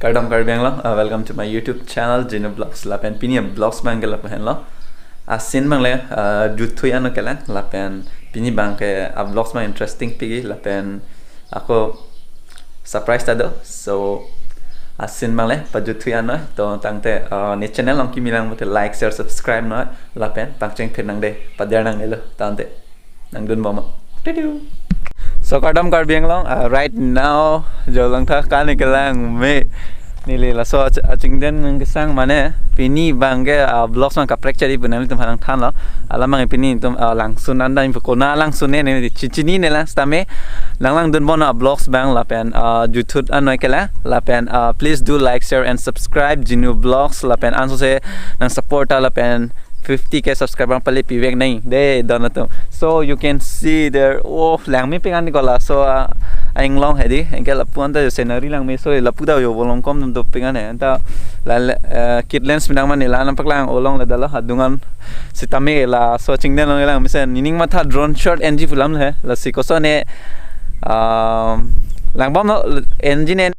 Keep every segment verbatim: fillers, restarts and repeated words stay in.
Kardom Karbi Anglong, uh, welcome to my YouTube channel, Jinu Vlogs. Lapen pini vlogs abang ke lapu henlo. Asin abang le, uh, jutthui ano kelang. Lapen pini abang ke, uh, vlogs abang interesting pik-i. Lapen ako surprise ta do. So, asin abang le, pajutthui ano. To tangte, uh, ne channel along kimi lang mate like, share, subscribe noi. Lapen pangcheng phin nang de, pader nangnelo. Tangte nangdun bom. Tudu. So, kardom Karbi Anglong, uh, right now, jo langtha kani kelang me. Neli laso ach-, achingden nang kesang mane, pini abang ke, uh, vlogs abang kaprek chari pu nanglitum aphan nangthanlo. Alam abang pini itum, uh, langsun anda info kona langsun ne, ne chinine lang sitame. Nang langdun bom vlogs abang lapen, uh, jutthui ano kelang. Lapen, uh, please do like, share and subscribe Jinu Vlogs. Lapen ansose nang support ta lapen fifty K subscriber pale pivek nang de don atum. So you can see there, oh, langme pengan ko laso, uh, inglong hedi. Anke lapu anta jo scenery langme, so lapu ta jo bolong kom dum dopik ane. Anta la, la, uh, kit lens pinang mane la nangpaklang olong le dalo adung an sitame laso chingden along lang mesen nining matha drone shot enji pu alam he. Lasi kosonne, um, lang bomlo enji ne.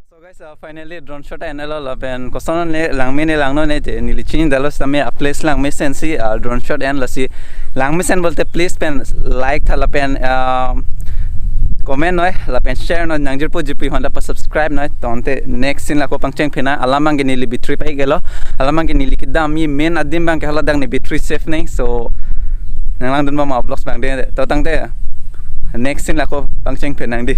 So guys, uh, finally drone shot enlo lapen koson ne langme ne langno ne je neli chinidalo sitame a place langmesen si, uh, drone shot en lasi langmesen bolte please pen like tha lapen, uh, comment noi lapen share noi nangjirpo jirpi honda pa subscribe noi. Tangte next scene lako pangcheng phin nang, alam abang ke neli battery pai gelo, alam abang ke neli kedam-i main adim abang ke hala dak ne battery save nang. So nang langdun bom vlogs abang de to tangte next scene lako pangcheng phin nang di.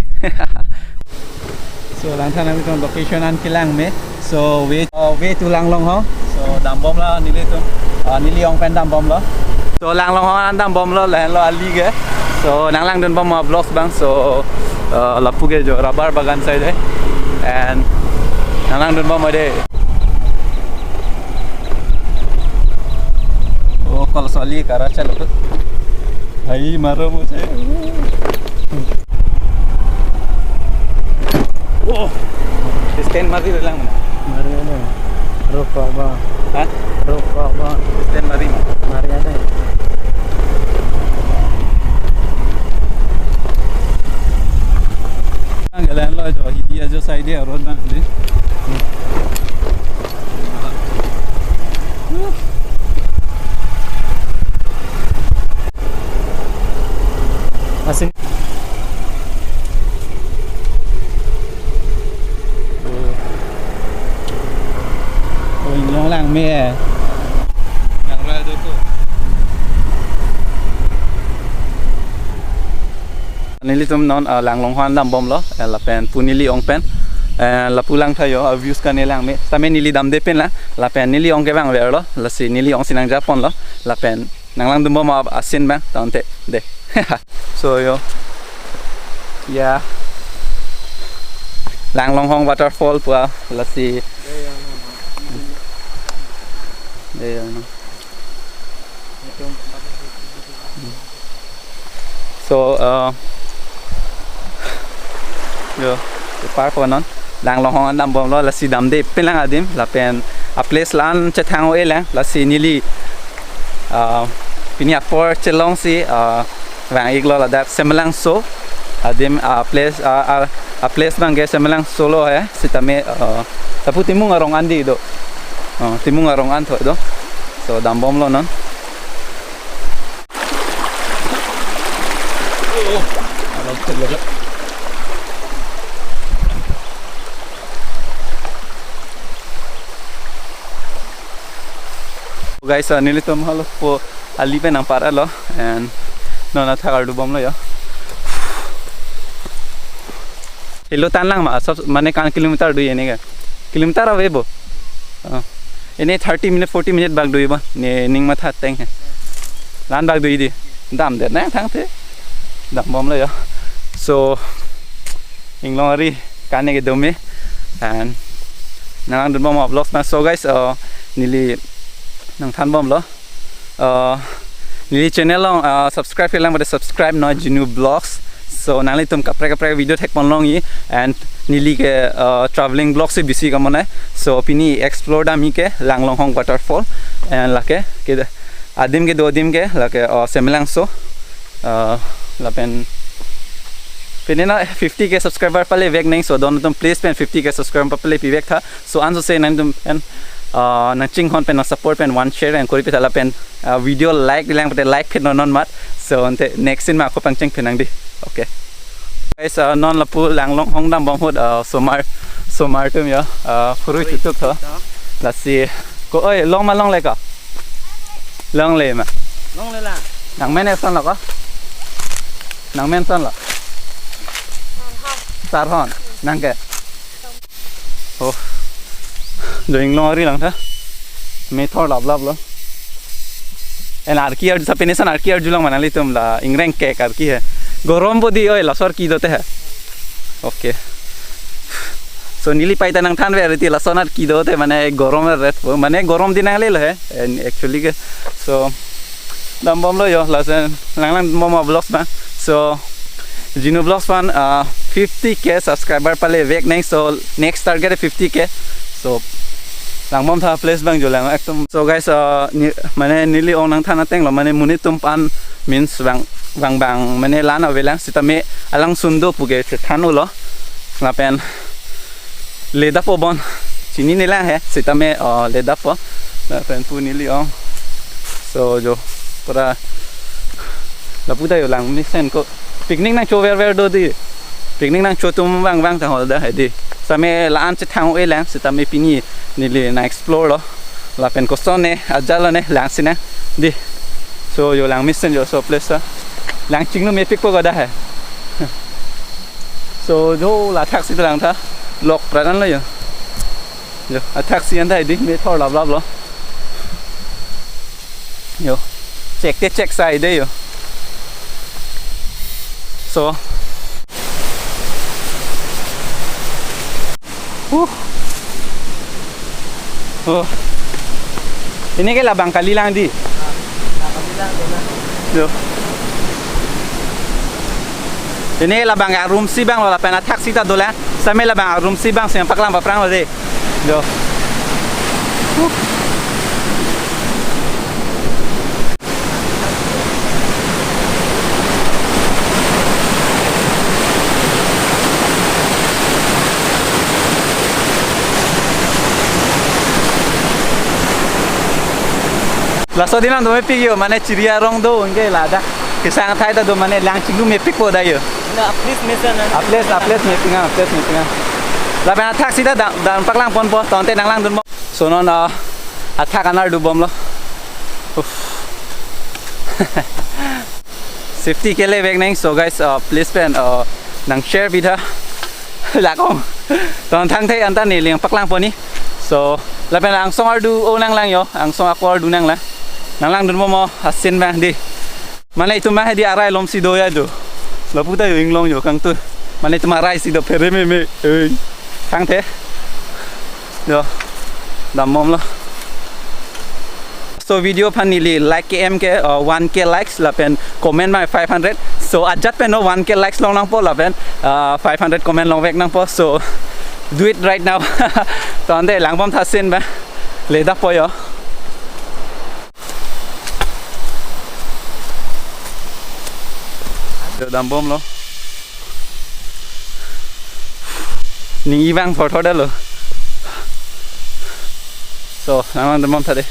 So langtha nanglitum location an kelang me. So way, uh, way to Langlonghong. So dam bomlo nelitum. Uh, neli ong pen dam bomlo. So Langlonghong an dam bomlo lahenlo ali ke. So nang langdun bom vlogs abang. So, uh, lapu ke jo rubber bagan side hai. And nang langdun bom de. Oh, kalau sali kara chalo. Hai, maro mo se. Oh, stand mari lang mana? Mari ada. Rokok ba. Hah? Rokok ba. Stand mari ma? Mari ada. Ang galan lo jo hidi ajo side road na de. Asin. Oh, inglong langme. Yang raya tu. Nelitum non, ah, Langlonghong an dam bomlo, eh, lapen pu neli ong pen, eh, lapu langtha jo, ah, views ke ne langme, tame neli damde pen lang, lapen neli ong ke bang verlo, lasi neli ong si nangja ponlo, lapen nang langdun bom a, asin abang, tangte, de. So jo, ya, Langlonghong waterfall pu a, lasi, de, ya, no. So, uh, jo, park ko non. Langlonghong an dam bomlo, lasi damde pen lang adim, lapen a place la-an chethang o-e lang, lasi neli, uh, pini apor chelong si, uh, vang-iklo ladak Semalangso adim, uh, place, uh, uh, a place abang ke Semalangso lo he, sitame, uh, lapu Timung arong an di do. Uh, Timung arong an tho do. So, dam bomlo non. Guys, uh, nelitum halapu ali pen nangpar-etlo, and non athak ardu bomlo yo. Ilo tan lang ma, sab mane kan kilometer do ye ne ke? Kilometer ave bo. Oh. Ini thirty minute, forty minute bak do ye bo. Ne ning matha teng he. Lan bak do ye di. Damdet nang thangthe. Dam bomlo yo. So, inglong ari kane ke dome. And nangdun bom vlogs ma. So guys, uh, neli nangthan bomlo. Uh, neli channel along, uh, subscribe-ke lang pute subscribe non Jinu Vlogs. So nanglitum kaprek kaprek video thekpon longji, and neli ke, uh, traveling vlog si bisi kamonai. So pini explore damji ke Langlonghong waterfall, and lake ke adim kedo adim ke lake, uh, Semelangso. Uh, lapen pini na fifty K subscriber palevek nang, so don atum please pen fifty K subscriber palepivek tha. So anso se nangtum pen, uh, nangchinghon pen nang support pen one share and kori pitha lapen, uh, video like lang pute like phet non non mat. So ante next scene ma ako pangcheng phet nang di. Okay. Guys, uh, non lapu Langlonghong dam bom ahut, uh, osomar, osomar atum yo, uh, phurui chutuk tho. Lasi ko, oi, long ma longle ko? Longle ma. Longle la. Nangmen eson lo ko? Nangmen eson lo? Sarhon. Nang ke? Oh. Do inglong ari lang tha. Methor laplap lo. En arki arju, sapenesan arki arjulong ma nanglitum la, ingreng kek arki he. Gorom bodi oi, laso arki dote he. Okay. So neli paita nangthanver ti lason arki dote mane gorom ret po. Mane gorom di nanglelo he. And actually ke. So dam bomlo yo, lason lang lang bom avlogs ma. So Jinu Vlogs aphan, uh, fifty K subscriber palevek nang, so next target fifty K. So lang bom tha, place abang jo lang ekdom. So guys, uh, ni, mane neli ong nangthan ateng lo, mane monit atum aphan means bang bang bang mane lan avelang, sitame alangsun do puke chethan ulo. Lapen le dapo bon, chinine lang he, sitame, oh, le dapo. Lapen pu neli ong. So jo pura lapu ta yo lang mesen ko picnic nangchoverver do di. Picnic nangcho atum vang vang ta hol da he di. Sitame la-an chethang-e lang, sitame pini neli nang explore lo. Lapen koson ne, ajat lo ne, lang si nang di. So jo lang mesen jo, so place ta. Lang chinglu mepik po ko da he. So jo la athak si ta lang tha. Lok pran lo yo. Jo athak si anta di, methor laplap lo. Jo. Chek te chek sai de yo. So. Uh. Oh. Ini ke labang kali lang di. Yo. Ini labang arum si abang lo, lapen athak si ta dolang. Sitame labang arum si abang si nangpaklang paphrang lo de. Yo. Uh. Laso adim an do mepik yo, mane chiri arong do, anke ladak kesang athai ta do, mane lang chinglu mepik po da yo. Na, a place mesen na. A place, a place mepik nang, a place mepik nang. Lapen athak si ta dam, dampaklang ponpo, tangte nanglangdun bom. So non, uh, athak an ardu bomlo. Uff. Safety kelevek nang, so guys, uh, please pen, uh, nang share pitha. Lakong. Ton thangthai anta neli nangpaklang pon ni. So lapen angsong ardu o nanglang yo, angsong ako ardu nanglang. Nanglangdun bom mo, asin abang di. Mane itum ma he di arai lom si do ya do. Lapu ta yo inglong yo kangtu. Mane itum arai si do phere meme. Oi. Thangthe. Yo. Dam bomlo. So video aphan neli like ke-em ke, uh, one K likes lapen comment ma five hundred. So ajat pen no one K likes long nangpo lapen, uh, five hundred comment longvek nangpo. So do it right now. Tangte lang bom tha asin abang. Le dapo yo. Yo, dam bomlo. Ning ivang thorthor dalo. So, nanglangdun bom tha de.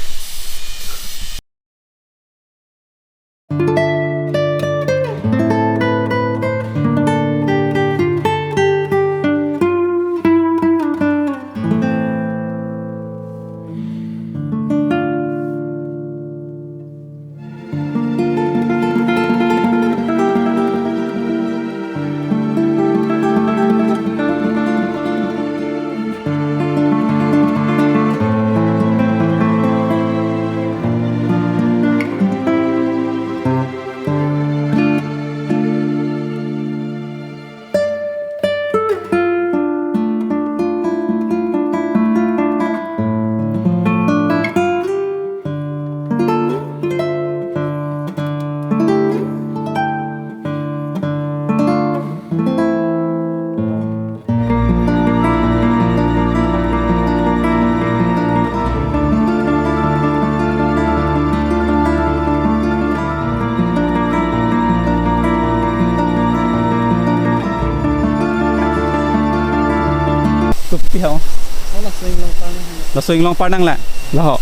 Pi ho? Oh, laso inglong par nang. Laso inglong par nang la. La ho.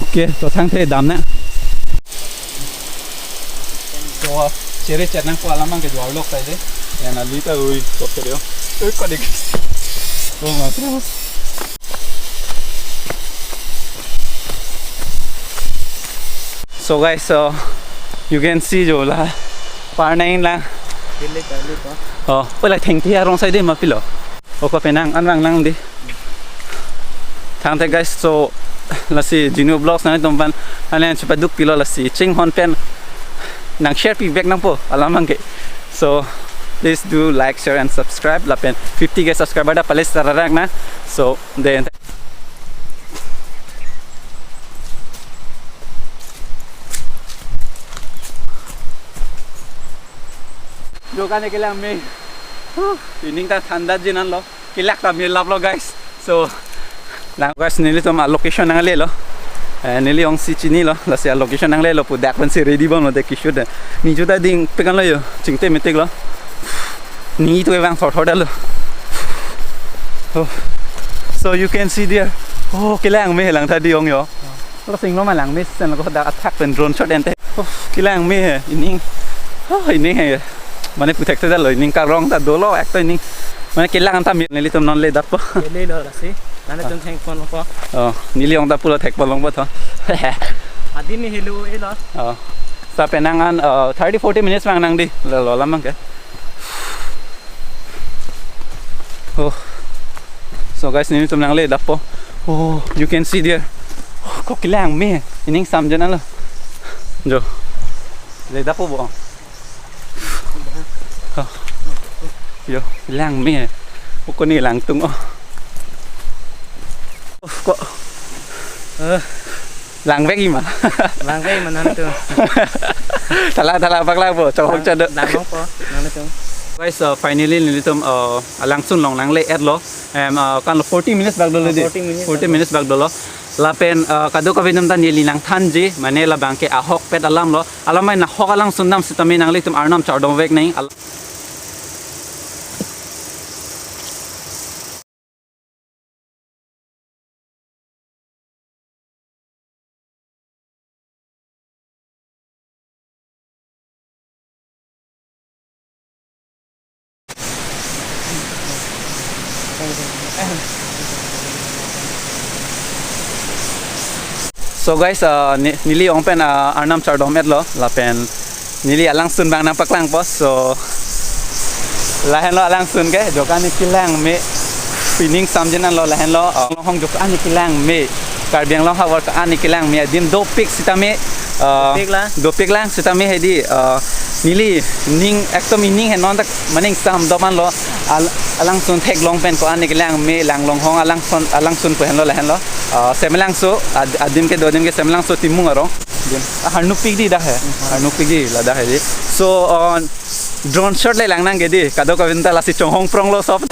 Okay, to thangthe damnang. To chere chet nangpo alam abang ke juar lok ta de. Ya na lita ui, to chere yo. Ui, kok dik. Oh, ma, terus. So guys, so you can see jo la par nang lang. Gili kali pa. Oh, pala thengpi arong side ma pilo. Oko penang an vang nang di. Thangthe guys, so lasi Genu Vlogs nangtum aphan anen chupaduk pilo lasi chinghon pen nang share pi back nangpo alam abang ke. So please do like, share and subscribe. Lapen fifty K subscriber ta pales tararak na. So then Jo kane kelang me. Huh, ining ta thanda jinan lo. Kelak ta me lap lo guys. So, lang guys, nelitum a location nanglelo. Eh, neli ong si chinilo, lasi a location nanglelo pu dak pensi ready bomlo de kishu de. Ni juta ding pekan lo yo, chingte metik lo. Ni tu evang thor thor dalo. Oh. So you can see there. Oh, kelang me lang ta di ong yo. Lo sing lo ma lang me sen lo ko dak athak pen drone shot ente. Oh, kelang me he, ining. Oh, ining he. Mane puthek te dalo, ining karong ta dolo, ek to ining. Mane kelang anta me, nelitum non le dappo. Lelo lasi. Nangtum thek pon po. Oh, neli ong ta pulo thek pon longpo tho. Adi ni helo elo. Oh. Sa penang an, uh, thirty forty minutes vang nang di. Lo lo lam abang ke. Oh. So guys, nelitum nangle dappo. Oh, you can see there. Oh, kok kelang me. Ining sam jen alo. Jo. Le dappo bo. Oh. Yo, kelang me. Uko ni langtung oh. Oh, kok. Eh. Lang vek ima. Lang vek ima nangtum. Thala, thala paklang po, chok chok do. Lang po, nangtum. Guys, uh, finally nelitum, uh, alangsun along nangle-etlo. Em, uh, kan lo forty minutes bak dolo di. Forty minutes bak dolo. Lapen, uh, kadokave atum ta neli nangthanji, mane labang ke ahokpet alam lo. Alam mai nahok alangsun dam sitame nanglitum arnam chardom vek nang. Al- So guys, uh, ni- neli ong pen, uh, arnam chardom-etlo lapen neli alangsun abang nangpaklangpo. So lahenlo alangsun ke, jo kane kelang me, ining sam jen alo lahenlo, uh, Longhong jo kane kelang me, Karbi Anglong havar kane kelang me, adim dopik sitame, uh, Dopik lang. Dopik lang sitame hedi, uh, neli ning ekdom ining he non tak maning sam doman lo, al- alangsun theklong pen ko-an kelang me lang Longhong alangsun, alangsun pu henlo lahenlo, uh, Semelangso, ad- adim kedo adim ke Semelangso Timung arong. Dim. Ah, harnupik di dak he. Harnupik di ladak he di. So, uh, drone shot le lang nang ke di. Kadokave atum ta lasi chonghong prong lo sob.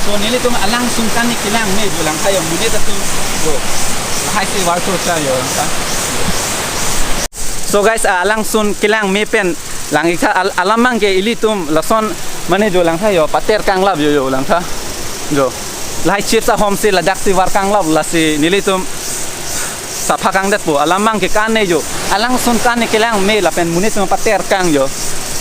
So nelitum alangsun kani kelang me jo langtha jo, monit atum jo. Lahai si var chorcha jo langtha. So guys, ah, alangsun kelang me pen lang-ik tha, al-, alam abang ke ilitum lason mane jo langtha jo, pater kanglap jo jo langtha. Jo. Lahai chips ahom si ladak si var kanglap, lasi nelitum sapha kangdetpo, alam abang ke kane jo. Alangsun kani kelang me lapen monit atum pater kang jo.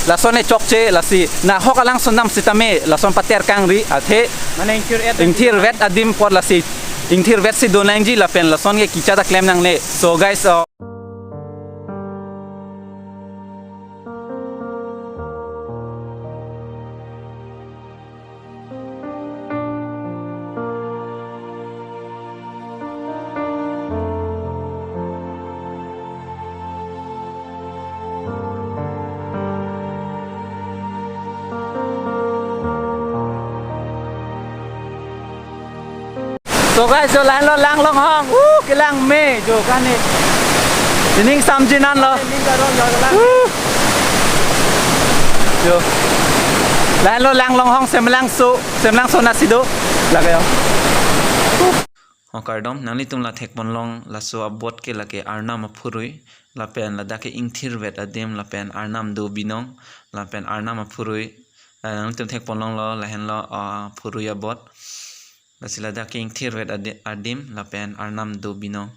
Lason e chokche, lasi nahok alangsun nam sitame lason pater kangri athe. Mane ingthir et ingthirvet adim apot lasi ingthirvet si do nangji lapen lason ke kichat ta klem nangne. So guys, uh, So guys, jo lahenlo Langlonghong. Uh, kelang me jo kani. Ining samjinan lo. Uh. Jo. Lahenlo Langlonghong, Semlangso, Semlangso nasi do. Lake jo. O kardom, nanglitum la thekponlong laso abot ke lake Arnam aphurui, lapen ladak ke ingthirvet adim, lapen Arnam do binong, lapen Arnam aphurui, la nanglitum thekponlonglo, lahenlo, ah, phurui abot. Lasi ladak ke ingthirvet adi-, adim, lapen Arnam do binong.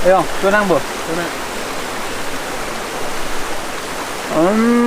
Ayong, tunang bo. Tunang. Um,